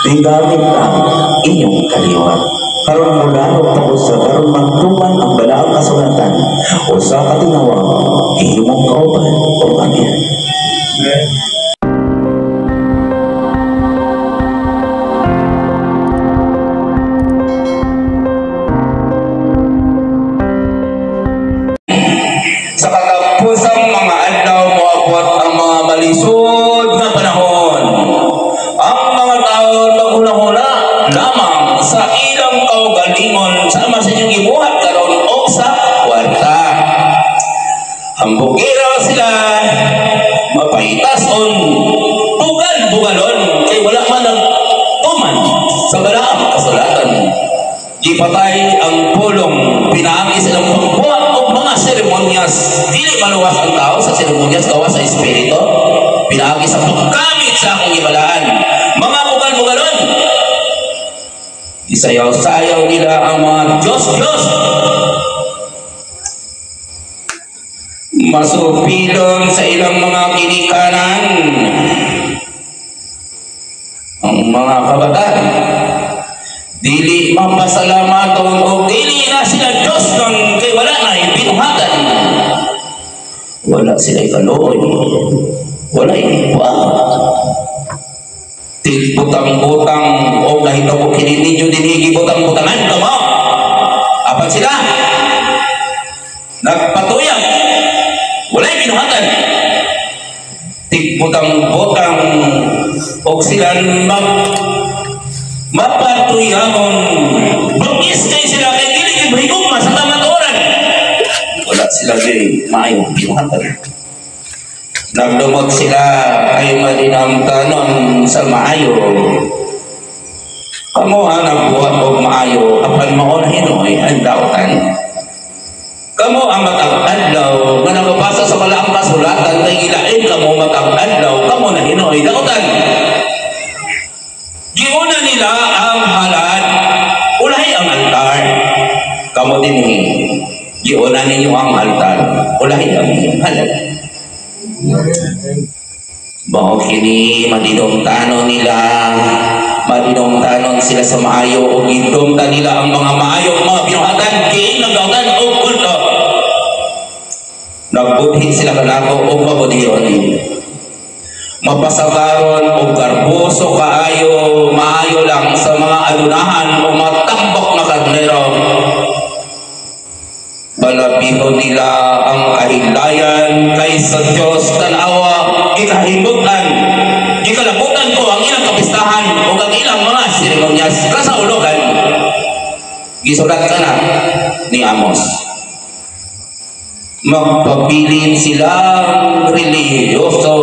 Tinggamit ang inyong kaliwat. Karon mulalog ta usab, karon magtuman ang balaang kasulatan, usa ka tinawang gihimong kauban o amen. Sa katapusang mga adlaw moabot ang mga malisod na panahon. Ang mga tao maghunahuna lamang sa ilang kaugalingon sama sa inyong gibuhat karon o sa kwarta. Hambugiro sila, mapahitason, bugal-bugalon, kay wala man nagtuman sa balaang kasulatan. Gipatay ang pulong, pinaagi silang pagbuhat og mga seremonyas. Dili maluwas ang tao sa seremonyas, gawas sa espiritu. Pinaagi sa paggamit sa akong gibalaan. Mga bugal-bugalon, isayaw-sayaw nila ang mga Diyos-Diyos. Masupilon sa ilang mga kinikanan ang mga kabataan. Dili mapasalamaton o dili na sila Diyos nun kay wala na ibinuhatan. Wala sila ikaluoy. Wala ibuhat. Butang-butang o nahitabo kini ninyo dinhi gibutang-butangan kamo. Apan sila nagpatuyang. Wala'y binuhatan. Tigbutang-butang o sila mapatuyangon. Bangis kay sila kay dili kay mahigugma sa kamatuoran. Wala sila kay maayong binuhatan. Nagdumot sila ay malinamtanon sa maayo. Kamo ang nagbuhat og maayo apan mao na hinoy ang dautan. Kamo ang matag adlaw nga nagabasa sa balaang kasulatan kay gilain kamo matag adlaw kamo na hinoy dautan. Giuna nila ang halad, ulahi ang altar. Kamo dinhi, giuna ninyo ang altar, ulahi ang halad. Mao kini madinumtanon nila, madinumtanon sila sa maayo ug gidumtan nila ang mga maayo mga binuhatan kay nagdautan og kulto. Nagbudhi sila kanako og mabudhion. Mapasagaron og garboso kaayo, maayo lang sa mga adunahan o mga tambok na karnero. Balabihon nila ang kahilayan kay sa Diyos tanawa gikahimutan, gikalabutan ko ang ilang kapistahan o ang ilang mga seremonyas kasaulogan. Gisulat ka na ni Amos. Magpabilin silang relihiyoso.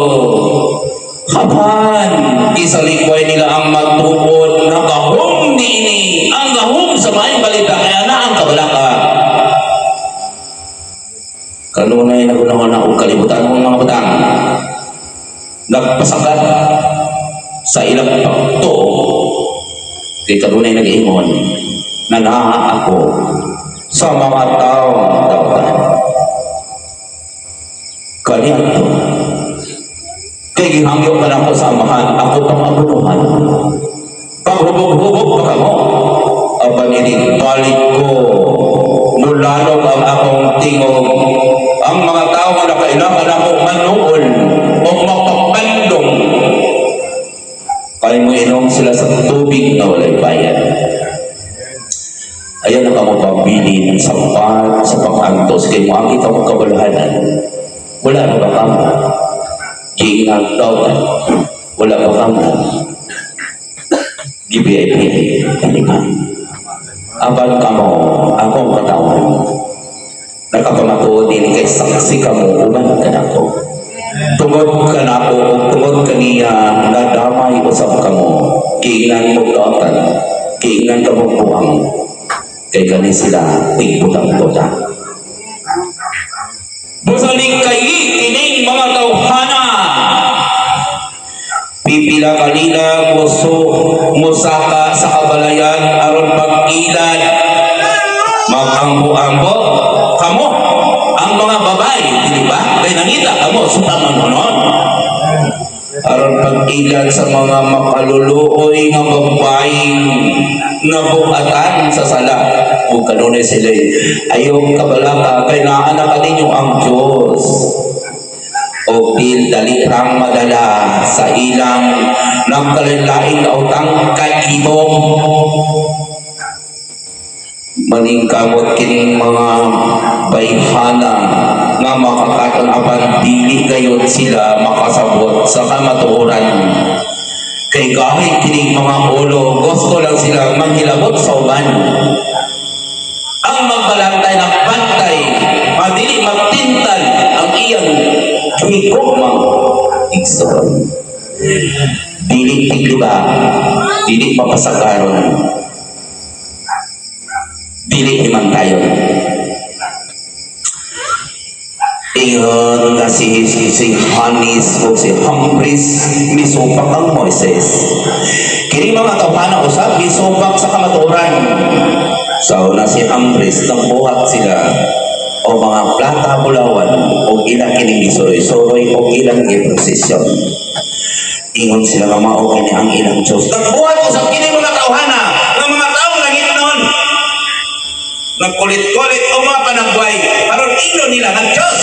Hapan, isalikway nila ang matuod na gahom niini, ang gahom sa maayong balita, kaya na ang kabalaka. Kanunay nagunahon na og kalibutan ng mga butang nagpasakat sa ilang pagtuo kay kanunay nag-ingon na naa ako sa mga taong dautan. Kaniadto kay gihangyo ka nako sa amahan, ako pang abunuhan. Paghubog-hubog pa kamo, apan balik ko mulalog ang akong tingog. Ang mga tao nga nakailangan ako manuol o mapapandong. Kay mo inom sila sa tubig na walay bayad. Ayan ang kamo pabilin sa sa pag-antos kay mo ang ikaw kabalahanan. Wala na ba kamo? Giingnan dautan. Wala ba kamo? Gi-VIP kanima. Apan kamo akong katawan. Nakapamatuod din kay saksi kamo uban kanako. Tungod kanako ug tungod kaniya nadamay usab kamo. Giingnan mo dautan, giingnan kamo buang. Kay gani sila tigbutang-butang. Busaling kay kining mga tawhana. Pipila kanila musaka sa kabalayan aron pag-ilad. Magambo-ambo kamo ang mga babae, di ba? Kay nangita kamo sa pamanonon. Aron pag-ilad sa mga makaluluoy nga babaeng nabugatan sa sala ug kanunay sila, ayaw kabalaka kay naa na kaninyo ang Diyos o dil dali rang madala sa ilang nagkalain-laing kautang kaibong. Maningkamot kining mga bayhana nga makakaton, apan dili gayod sila makasabot sa kamatuoran, kay kahit kining mga ulo, gusto lang sila manghilabot sa uban. Ang magbalantay ng bantay, madili magtintal ang iyang higugmang igsoon. Dili tigliba, dili mapasagaron, dili himantayon. Ingon nga si Hanes o si Jambres misupak ang Moises. Kini mga tawhana usab misupak sa kamatuoran. Sa una si Jambres, nagbuhat sila o mga plata, bulawan, o ilang kining gisuroy-suroy o ilang giprosesyon. Ingon sila nga mao kini ang ilang Diyos. Nagbuhat usab kini mga tawhana nga mga taong langitnon, nagkulit-kulit o mga panagway aron ino nila ng Diyos.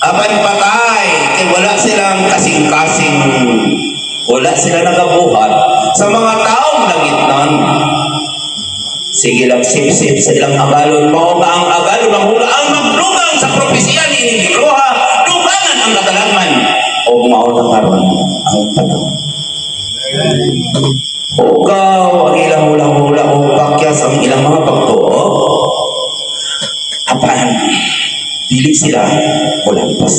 Apan patay kay wala silang kasing-kasing, wala sila nagabuhat sa mga taong langitnon. Sige lang sip-sip sa ilang agalon, mao nga ang agalon ang hula ang magdugang sa propesya ni ining libroha, dugangan ang katalagman o mao na karon ang panahon. Hugaw ang ilang hula-hula o pakyas ang ilang mga pagtuo. Apan, dili sila mulampas.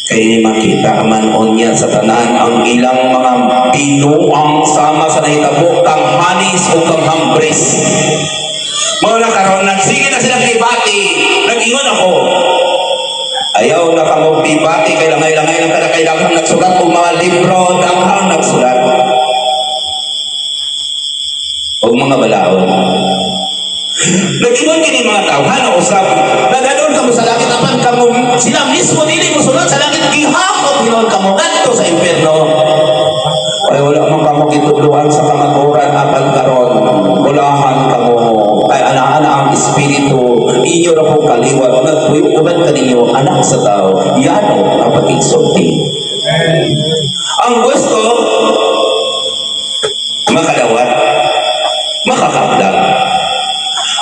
Kay makita man unya sa tanan ang ilang mga binuang sama sa nahitabo kang Hanes o kang Jambres. Mga nakaroon, nagsige na silang bibati. Nag-ingon ako, ayaw na kamo bibati kay langay-langay lang kada kay daghang nagsulat og mga libro, daghang nagsulat og mga balaod. Nag-ingon kini mga tawhana usab, nagadon kamo sa langit, apan kamo sila mismo dili mo sulod sa langit, gihakot hinon kamo ngadto sa impierno. Ay wala man kamo gitudloan sa kamatuoran, apan karon ulahan kamo kay ana-ana ang espiritu inyo ra pong kaliwat nagpuyo uban kaninyo, anak sa tao, yano ang pagigsulti. Ang gusto makadawat, makakabdag,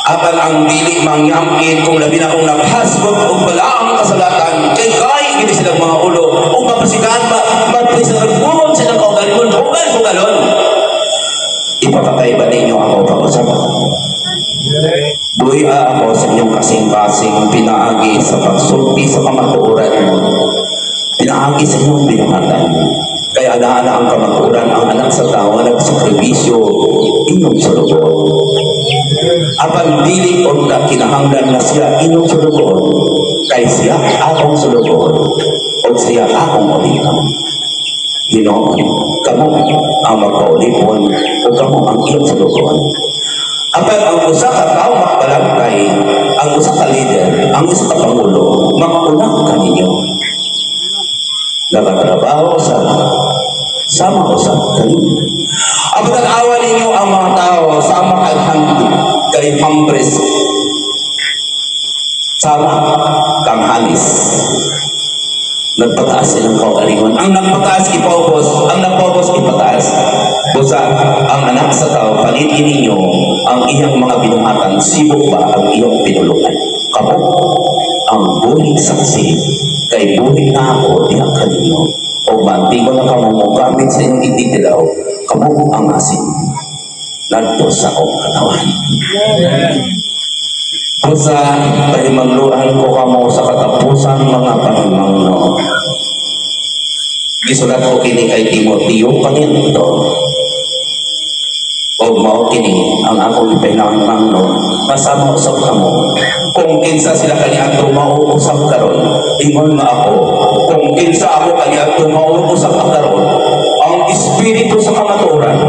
apan ang dili mangyamit kung labi na kung naghasgot og balaang kasulatan, kay kay gini silang mga ulo ug mapasigaan ma maprisangan silang kaugalon hugal hugalon. Ipapatay ba ninyo ako pag-usap? Buhi ako sa inyong kasing-kasing pinaagi sa pagsulti sa kamatuoran, pinaagi sa inyong binuhatan. Kaya ana-ana ang kamatuoran, ang anak sa tao nagsakripisyo inyong sulugoon. Apan dili unta kinahanglan na siya inyong sulugoon, kay siya akong sulugoon o siya akong ulipon. Ginoo, kamo ang magpaulipon o kamo ang iyong sulugoon. Apan ang usa ka tawo makbalantay, ang usa ka leader, ang usa ka pangulo, mag-una kaninyo. Nagatrabaho sa sama usab kaninyo. Apan tan-awa ninyo ang mga tao sama kay kay Jambres, sama kang Hanes. Nagpataas silang kaugalingon. Ang nagpataas ipaubos, ang nagpaubos ipataas. Busa ang anak sa tao, panitin ninyo ang iyang mga binuhatan, sibok ba ang iyong pinulungan? Kamo ang buhing saksi, kay buhing na ako diha kaninyo. O mantigo na kamo mo gamit sa inyong ititilaw, kamo ang asin ngadto sa akong katawan. Busa pahimangluan ko kamo sa katapusan, mga pahimangno. Gisulat ko kini kay Timoteo kaniadto. O mao kini ang akong ipahinangno, masama usab kamo. Kung kinsa sila kaniadto mao usab karon, ingon nga ako, kung kinsa ako kaniadto mao usab karon, ang espiritu sa kamatuoran,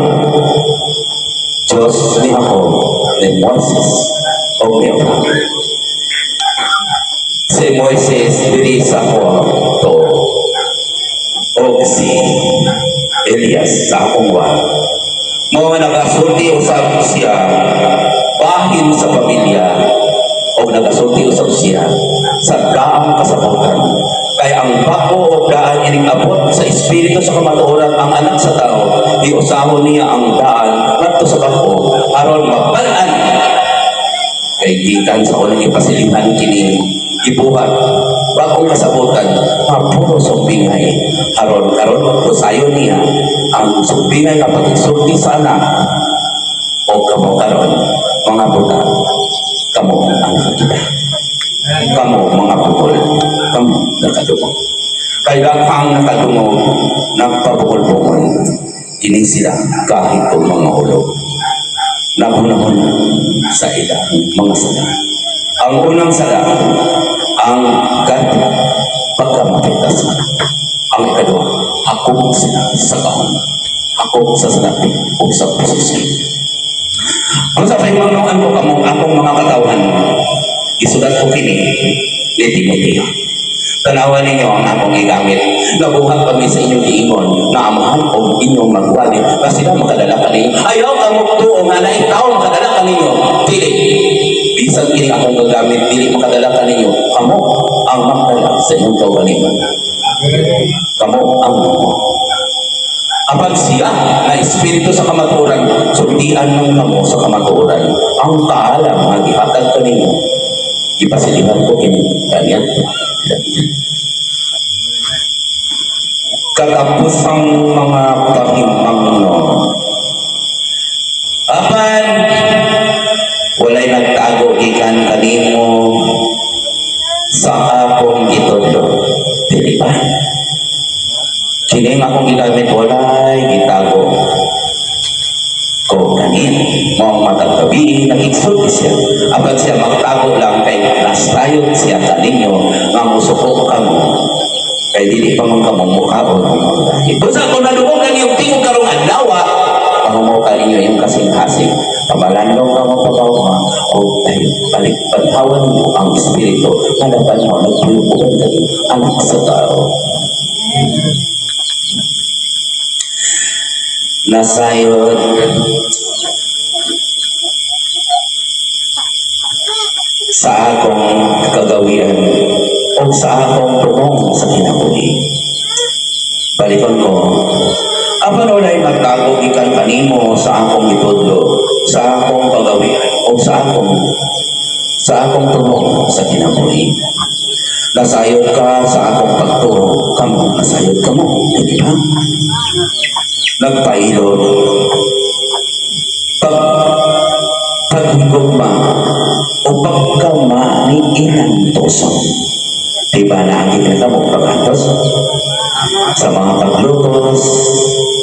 Diyos ni ako, ni Moises o ni Abraham. Si Moises, diri si Elias sa akong wa. Mao nga nagasulti usab siya bahin sa pamilya o nagasulti usab siya sa daang kasabutan. Kay ang bag-o o daan ining abot sa espiritu sa kamatuoran, ang Anak sa Tao, giusahon niya ang daan ngadto sa bag-o aron mabal-an. Kay gikan sa unang ipasilihan kini gibuhat bagong kasabutan nga puro sumbingay, aron karon magpusayon niya ang sumbingay nga pagsulti sa anak. O kamo karon mga buta, kamo ang nakakita. Kamo mga bukol, kamo nakadungog. Kay daghang nakadungog, nagpabukol-bukol ini sila kahit kung mga ulo naghunahon sa ilang mga sala. Ang unang sala, ang ganda pagkamapintasan. Ang ikaduha, hakog sila sa kahon. Hakog sa salapi o sa posisyon. Ang sa pahimangnoan ko kamo, akong mga katawhan, isulat ko kini ni Timoteo. Tanawan ninyo ang akong gigamit. Nabuhat kami sa inyong giingon na amahan o inyong magwali na sila makadala kaninyo. Ayaw kamo tuo nga na ikaw makadala kaninyo. Dili. Bisan kini akong gagamit, dili makadala kaninyo. Kamo ang magdala sa inyong kaugalingon. Kamo ang mo. Apan siya na espiritu sa kamatuoran, sundian man kamo sa kamatuoran. Ang kaalam nga gihatag kaninyo, ipasilihan ko kini kaniya. Katapusang mga pahimangno. Apan walay nagtago gikan kanimo sa akong gitudlo. Dili ba? Kini nga akong gigamit walay gitago ko kanin. Mao matag gabi nakigsulti siya. Apan siya magtago lang kay nasayod siya kaninyo nga musuko kamo. Kay dili pa man kamo mukaon ang mga dahil. Busa kung nadungog na niyong tingog karong adlaw, pangumuka ninyo yung kasing-kasing. Pamalandong kamo pagkauma o dahil balik panhawan ninyo ang espiritu nga napanhaw nagpuyukuan kayo anak sa tao. Nasayod sa akong kagawian o sa akong tumong sa kinabuhi. Balikon ko, apan walay magtago gikan kanimo sa akong gitudlo, sa akong kagawian o sa akong tumong sa kinabuhi. Nasayod ka sa akong pagturo, kamo nasayod kamo, di ba? Nagpailod, paghigugma o pagkama ni ilang tuso. Diba naagit na kamo pag-antos sa mga paglutos,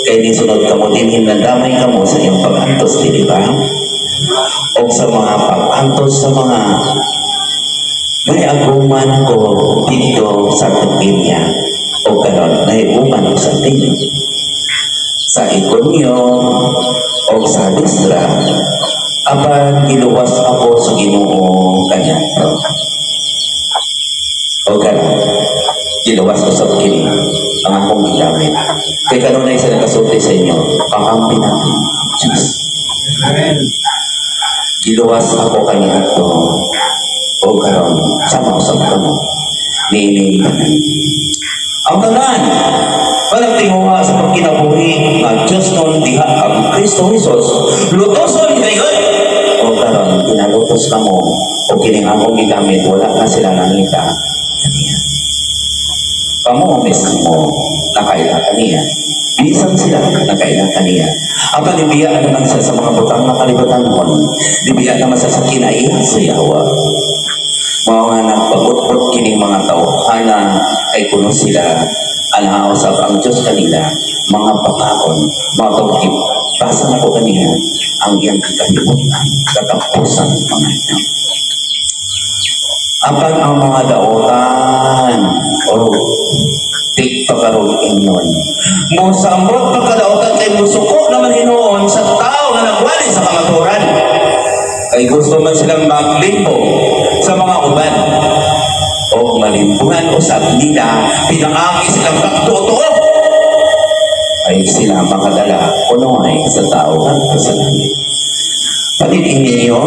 kay ni sunod kamo dinhin nandamay kamo sa iyong pag-antos, di ba? O sa mga pag-antos sa mga naiaguman ko dito sa Tapinya o karon naiaguman ko sa tinyo sa Iconio o sa Listra, apan giluwas ako sa Ginoo kaniadto. O karon giluwas ko sa kini ang akong gigamit. Kay kanunay sa nagasulti sa inyo, kakampi natin ang Diyos. Giluwas ako kaniadto o karon sama usab kamo niining tanan. Ang tanan walang tinguha sa pagkinabuhi nga Diyos nun diha ang Kristo Jesus lutoson kayon. O karon ginalutos kamo o kining akong gigamit wala na sila nangita kaniya. Kamo mismo nakaila kaniya, bisan sila nakaila kaniya. Apan dibiya naman siya sa mga butang na kalibutan mon, dibiya naman siya sa kinaiya sa yawa. Mao nga nagpagutot kining mga tawhana kay kuno sila anaw sa ang Diyos kanila mga pakaon. Mao basa na ko kanina ang iyang kalibutan katapusan mga ito. Apan ang mga daotan o tigpakarong ingon mosamot pagkadaotan kay musuko naman hinuon sa tao nga nagwali sa kamaturan. Kay gusto man silang maglimpo sa mga uban o malimpuhan usab nila, pinaagi silang pagtuo-tuo. Kay sila makadala kunuhay sa tao ngadto sa langit. Panitin ninyo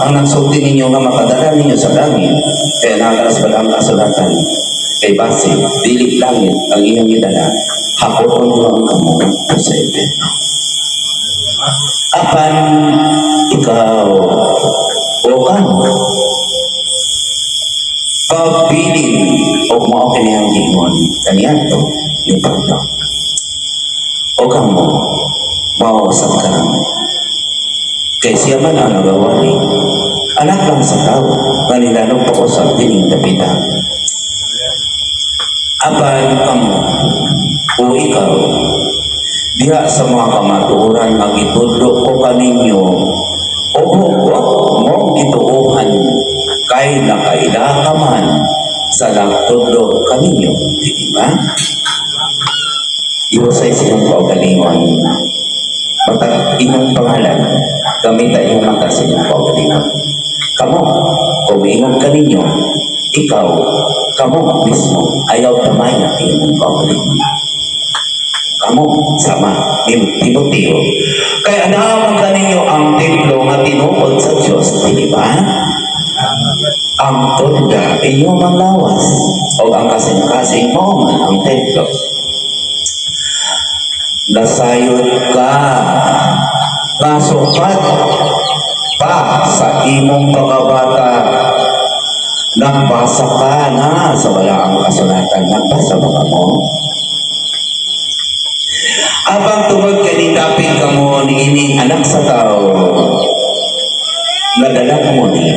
ang nagsulti ninyo nga makadala ninyo sa langit. Kaya nakaras ba ang kasulatan? Kay base, dili langit ang iyong gidala, hapoon lang kamo sa impyerno. Apan ikaw o kamo pabilin o mao kini ang giingon kaniadto ni Pablo. O kamo mao sa karon. Kay siya man ang nagawali, anak lang sa tao, nga nilanog pa usab dining dapita. Apan kamo o ikaw, diha sa mga kamatuoran nga gitudlo ko kaninyo, o hugot mong gituohan, kay nakaila ka man sa nagtudlo kaninyo, di ba? Iwasay silang kaugalingon. Matag inyong pangalan, gamita inyong mata sa inyong kaugalingon. Kamo, kung ingon kaninyo, ikaw, kamo mismo, ayaw tamaya inyong kaugalingon. Kamo, sama ni Timoteo. Kaya naman kaninyo ang templo nga tinuod sa Diyos, di ba? Ang tolda, inyong ang lawas, o ang kasing-kasing mo man ang templo. Nasayod ka, nasukat pa sa imong pagkabata, nagbasa ka na sa balaang kasulatan. Nagbasa ba ka mo? Abang tungod kay nindapit ka mo ni ining anak sa tao, nadala mo niya.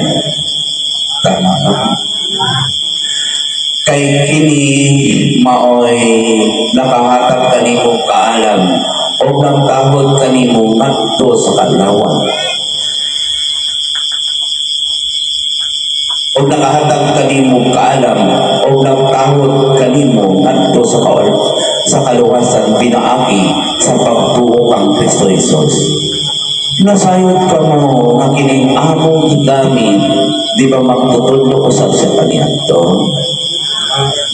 Tama ba? Kay kini maoy nakahatag kanimo kaalam o nagtahod kanimo ngadto sa kadlawan. O nakahatag kanimo kaalam o nagtahod kanimo ngadto sa kaluwasan pinaagi sa pagtuo kang Kristo Jesus. Nasayod ka mo nga kining among gigamit, di ba magtutudlo usab sa kaniadto?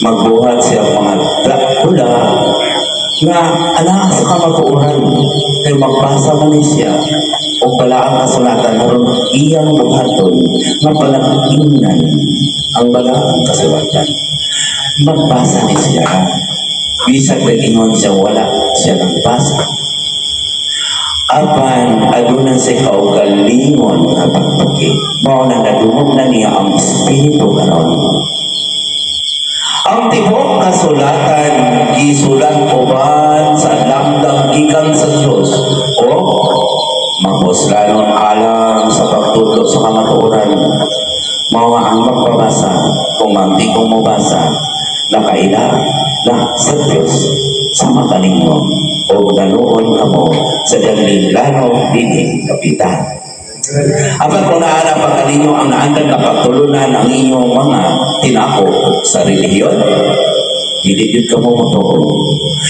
Magbuhat siya mga drakula nga anaa sa kamatuoran, kay magbasa man ni siya o balaang kasulatan aron iyang buhaton nga palakingnan ang balaang kasulatan. Magbasa ni siya, bisag nag-ingon siya wala siya nagbasa. Apan aduna sa kaugalingon nga pagtuki, mao na nadungog na niya ang espiritu karon. Ang tibuok kasulatan gisulat uban sa lamdam gikan sa Dios o mabuslanon alang sa pagtudlo sa kamatuoran. Mao ang magpabasa kung ang kong mobasa nakaila na sa Dios sama kaninyo o nanuon kamo sa daglilano dining kapitan. Apan kung naana pa kaninyo ang naandan na pagtulunan ang inyong mga tinako sa relihiyon, dili gyud kamo motuo.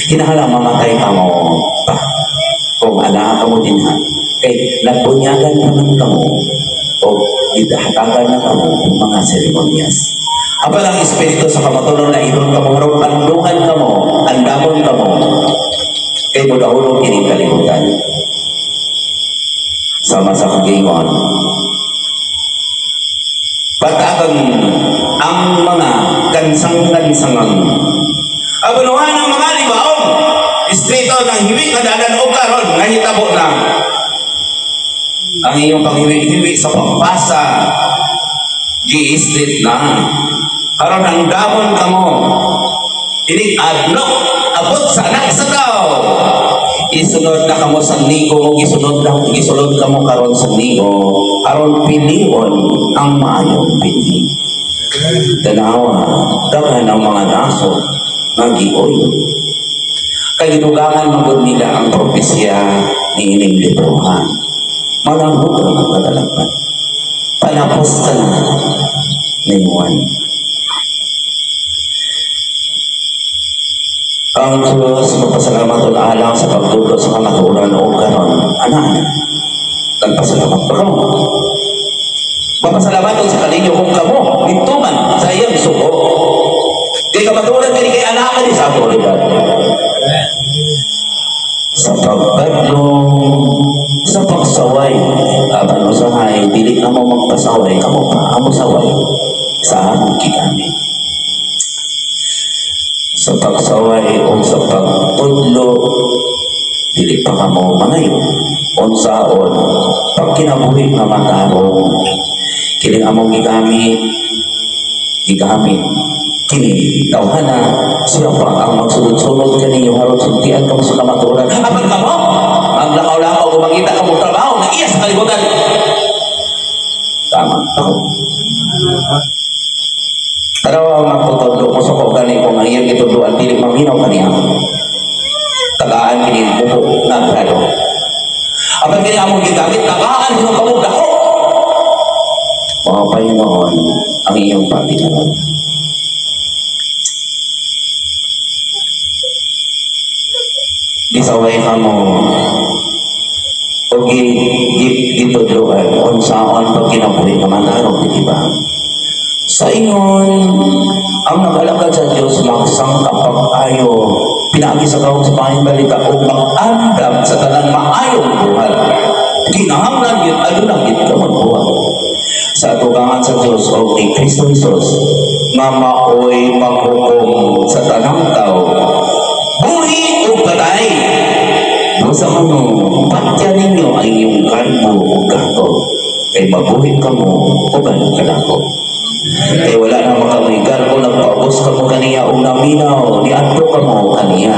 Kinahanglan mamatay kamo pa kung anaa kamo dinha. Kay nagbunyagan pa man kamo o gidahatagan na kamo og mga seremonyas. Apan ang espiritu sa kamatuoran na inon kamo, harong andungan kamo, andamon kamo, kay mudahulog kining kalibutan. Sama sa kagingon, patagang ang mga kansang-kansangan, abunuhan ang mga libaong istrito ng hiwi nga dalan o karon nga hitabo na ang iyong panghiwi-hiwi sa pagbasa, gi-street na karon ang damon kamo ining adlok abot sa anak sa tao. Isunod na kamo sa nigo, gisunod na gisulod kamo karon sa nigo, aron pilion ang maayong binhi. Tanawa, daghan ang mga naso nga gioy. Kay gidugangan man nila ang propesya ni ining librohan. Malambot ang kadalapan. Panapos ka na ni Juan. Ang Diyos magpasalamat o alang sa pagtudlo sa kamatuoran o karon. Ana, nagpasalamat ba kamo? Mapasalamat sa kaninyo kung kamo nituman sa iyang suko. Kay kamatuoran kini kay anak ni sa autoridad. Sa pagbadlong, sa pagsaway, apan usahay dili kamo magpasaway, kamo pa ang mosaway sa among gigamit. Sa pagsaway o sa pagtudlo, dili pa kamo mangayo. Unsaon pagkinabuhi nga matarong, kining among gigamit, gigamit kini tawhana, siya pa ang magsunod-sunod kaninyo aron sultian kamo sa kamatuoran. Apan kamo maglakaw-lakaw o mangita kamo trabaho na iya sa kalibutan. Tama ako. Pero ang magtutudlo mo sa gani kung ang iyang gitudloan dili maminaw kaniya. Tagaan kini buko nga grado. Apan kini among gigamit, tagaan hinuon kamo dako. Mao pa hinuon ang iyong pagtinanon. Gisaway kamo o gitudloan unsaon pagkinabuhi nga matarong, di ba? Sa ingon, ang nag-alagad sa Diyos magsangkap pag-ayo, pinaagi sa gahom sa maayong balita o mag-andam sa tanang maayong buhat. Kinahanglan gyud aduna gyud ka magbuhat sa atubangan sa Diyos o ni Kristo Jesus nga maoy maghukom sa tanang tao, buhi o patay. Busa kamo, patya ninyo ang inyong kalbo o gato, kay mabuhi kamo uban kadako. Kay wala na makamoy garbo, nagpaubos kamo kaniya o naminaw, niadto kamo kaniya.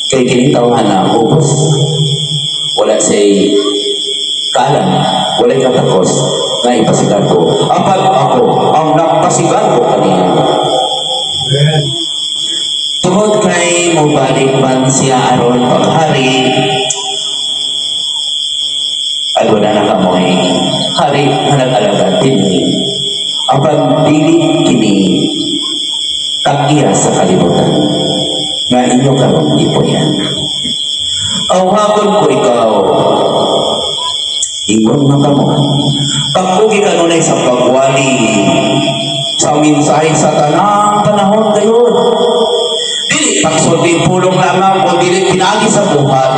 Kay kining tawhana ubos, wala siya'y kaalam, wala'y katakos nga ipasigarbo. Apan ako ang nagpasigarbo kaniya. Tungod kay mobalik man siya aron paghari, aduna na kamoy hari nga nag-alagad dinhi. Apan dili kini tag-iya sa kalibutan nga inyo karon gipuy-an. Awhagon ko ikaw, ingon nga kamo, pagpugi kanunay sa pagwali sa mensahe sa tanang panahon gayon. Dili pagsulti pulong lamang o dili pinaagi sa buhat.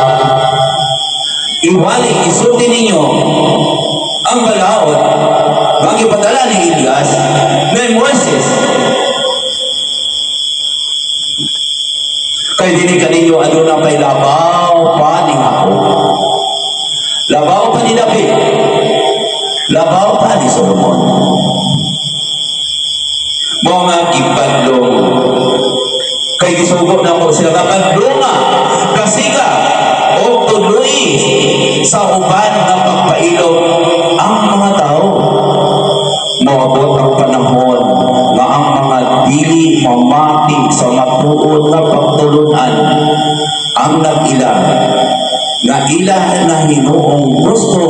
Iwali, isulti ninyo ang balaod nga gipadala ni Elias ni Moises. Kay dili kaninyo aduna pay labaw pa ni Jacob, labaw pa ni David, labaw pa ni Solomon. Mao nga gibadlong kay gisugo na mo sila kabadlonga, kasiga o tudloi sa uban nga pagpailog ang mga tao. Moabot ang panahon nga ang mga dili mamati sa matuod nga pagtulunan ang nag-ila nga ila na hinuong gusto,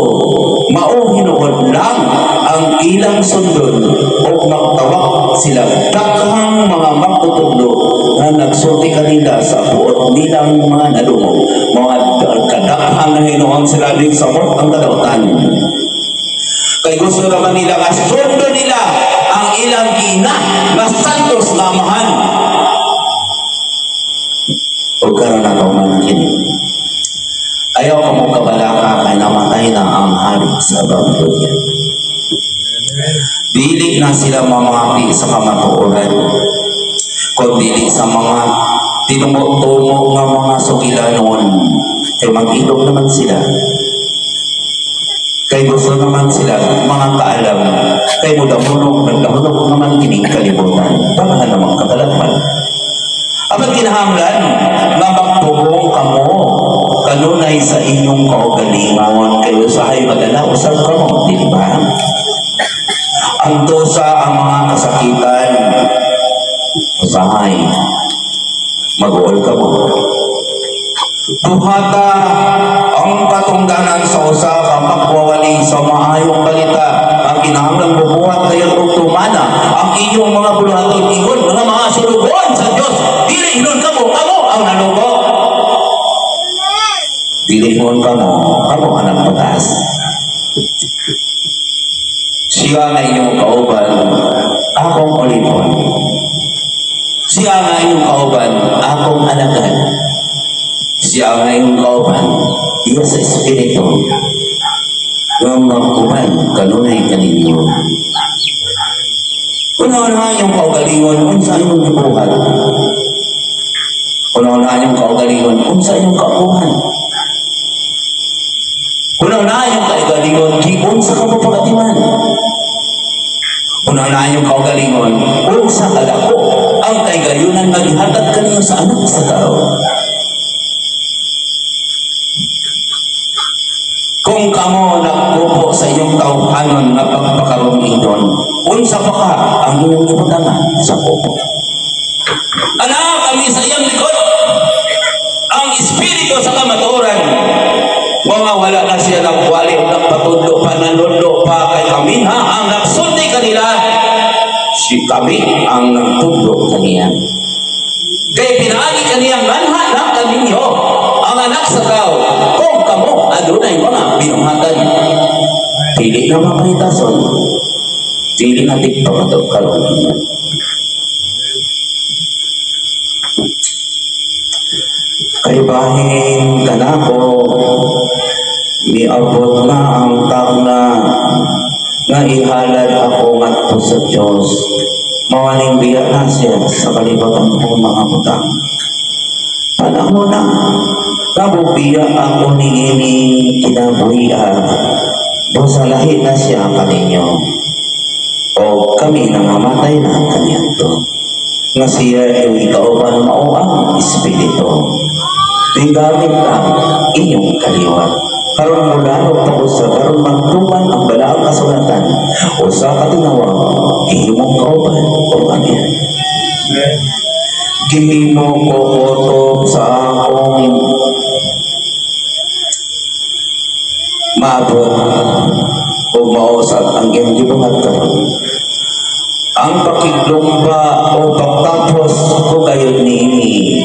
mao hinuon lang ang ilang sundon o magtawag sila daghang mga magtutudlo nga nagsulti kanila sa buot nilang mga nadungog. Mga kadaghang na hinuon sila din sa buot ang kadautan. Kay gusto naman nila nga sundo nila ang ilang gina nga santos nga amahan. O karon na man kini. Ayaw ka mo kabalaka kay namatay na ang hari sa Babylonia. Dili na sila mamati sa kamatuoran, kundi sa mga tinungo-tungo nga mga sugilanon. Kay mag-ilog naman sila. Kay gusto naman sila mga kaalam. Kay mudahunok, nagdahunok naman kining kalibutan. Baka namang katalagman. Apan kinahanglan nga magpugong kamo kanunay sa inyong kaugalingon, kay usahay madala usab kamo, di ba? Ang dosa ang mga kasakitan, usahay mag-uol kamo. Buhata ang katungdanan sa usa ka magwawali sa maayong balita. Ang kinahanglang bubuhat kayo og tumana ang inyong mga buluhaton ingon mga mga sulugoon sa Dios. Dili hinon kamo, kamo ang nalugo. Dili hinon kamo, kamo ang nagpataas. Siya nga inyong kauban, akong ulipon. Siya nga inyong kauban, akong alagad. Siya ang iyong kauban, iya sa Espiritu, nga mag-uban kanunay kaninyo. Una-unahan yung kaugalingon, unsa inyong gibuhat. Una-unahan yung kaugalingon, unsa inyong kauhan. Una-unahan yung kaugalingon, giunsa ka mo pagatiman. Una-unahan yung kaugalingon, unsa kadako ang kaigayunan nga gihatag kaninyo sa anak sa tao. Kung kamo nagpupo sa inyong tawhanon nga pagpakaroon, unsa pa ka ang inyong gibutangan sa pupo. Ana kami sa iyang likod, ang espiritu sa kamatuoran. Mga wala na siya nagwali o nagpatudlo pa, nanudlo pa kay kami ha ang nagsulti kanila, si kami ang nagtudlo kaniya. Kay pinaagi kaniyang nganha na kaninyo ang anak sa tao, kung kamo adunay mga binuhatan. Dili na mapahitason, dili na tigpakatog karon. Kay bahin kanako, miabot na ang takna nga ihalad ako ngadto sa Dios. Mawaning biya na siya sa kalibutan ko mga butang. Panahon na kabubiya ako niining kinabuhian, busa lahi na siya kaninyo, o kami nangamatay na kaniadto. Nga siya ay ikauban mao ang Espiritu. Bigamit ang inyong kaliwat. Karon mulalo tapos sa karon magtuman ang balaang kasulatan o sa katinawang gihimong kauban o amen. Gihimo ko kutob sa akong maabot o mausap ang iyong gibuhat karon. Ang pakiglumba o pagtapos ko kayo niini.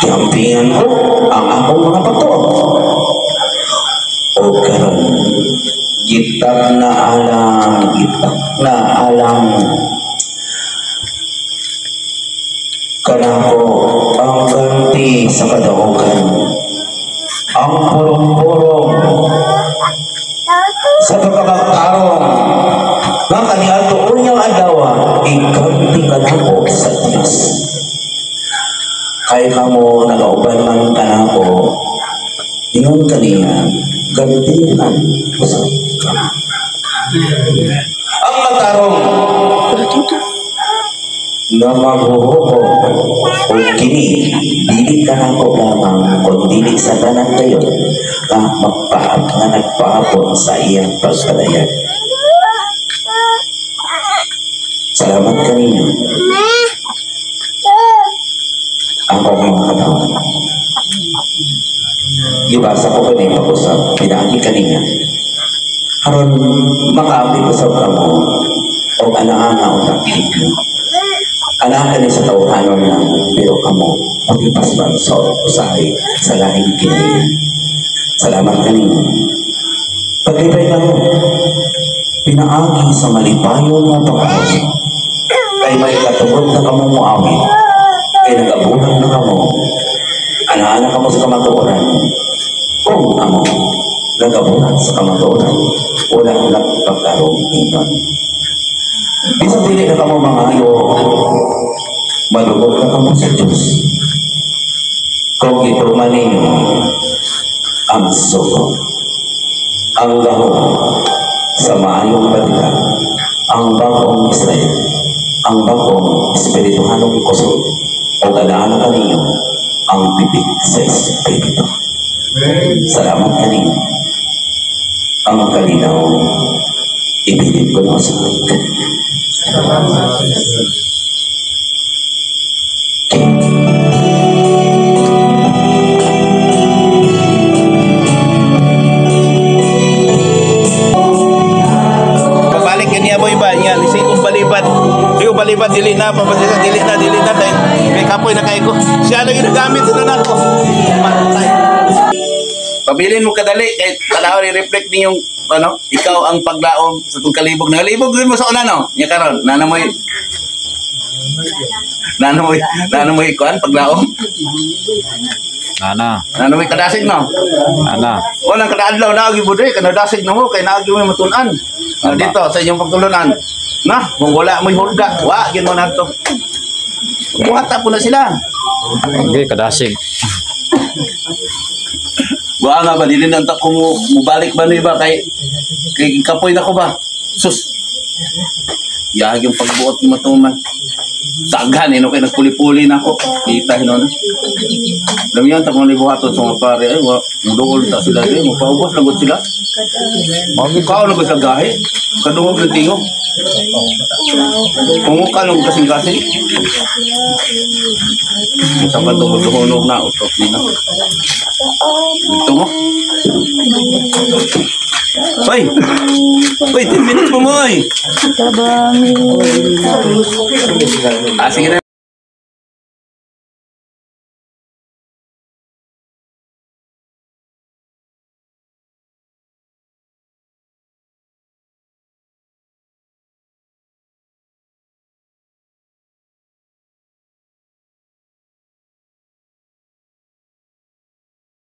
Giampingan ko ang akong mga pagtuo. O karon, gitak na alang, gitak na alang kanako ang ganti sa kadaugan, ang purong-purong sa pagkakatarong nga kaniadto unyang adlaw, iganti kanako sa Dios. Kay kamo nagauban man kanako, ingon kaniya, gantihan usab kamo. Ang matarong nga maghuhukom o kini dili kanako lamang kun dili sa tanan kayo nga magpaab nga nagpaabot sa iyang pagpadayag. Salamat kaninyo. Ako mga katawan. Gibasa ko kani pag-usap, pinaagi kaniya. Aron makaabot usab kamo og ana-ana og taktik. Ana kani sa tawhanon lang, pero kamo magipasban sa usahay sa laing kinahian. Salamat kaninyo. Paglipay kamo, pinaagi sa malipayon nga pag-usap. Kay may katungod na kamo moawit, kay nagabulag na kamo, ana-ana kamo sa kamatuoran. Kung kamo nagabulag sa kamatuoran, wala nagpagkarong ingon. Bisan dili na kamo mangayo, malugod na kamo sa Diyos. Kung gituman ninyo ang sugo, ang gahom sa maayong balita, ang bagong Israel, ang bagong espirituhanong kusog, o ganaan kaninyo ang bibig sa Espiritu. Salamat kaninyo. Ang kalinaw, ibilin ko na sa kaninyo. Pabalik niya boy ba niya ni kong balibat. Iyo balibat dili na papasisa dili na tay. Kay kapoy na kay ko. Siya lang ginagamit na nako. Patay. Pabilin mo kadali kay tanaw ni reflect ninyong ano, ikaw ang paglaom sa tong kalibog. Nagalibog din mo sa una no. Nya karon nana moy. Nano mo ikuan paglaom. Ana, Nano mo kadasig no. ana. Walang kada adlaw na agi buday kanadasig na mo kay naagi mo matun-an. Ah, dito sa inyong pagtulunan. Na, kung wala mo'y hulga, wa gyud mo nato. Buhat po na sila. Okay, kadasig. Wa nga ba dili nang ta ko mo mubalik ba ni ba kay kay kapoy na ko ba. Sus. Yag yung pagbuot ni matuman. Daghan eh, no, kay nagpuli-puli na ako. Kita hinon. Alam yan, takong libuhaton sa mga pare, ay, wa, muduol ta sila, eh, mapaubos na gud sila. Kao na gud sa gahi. Kadungog ng tingog. Kung ka nung kasing-kasing. Sa ba ito, magduhunog na, utok na. Dito mo. Hoy! Hoy, 10 minutes mo mo, oy! Ah, sige na.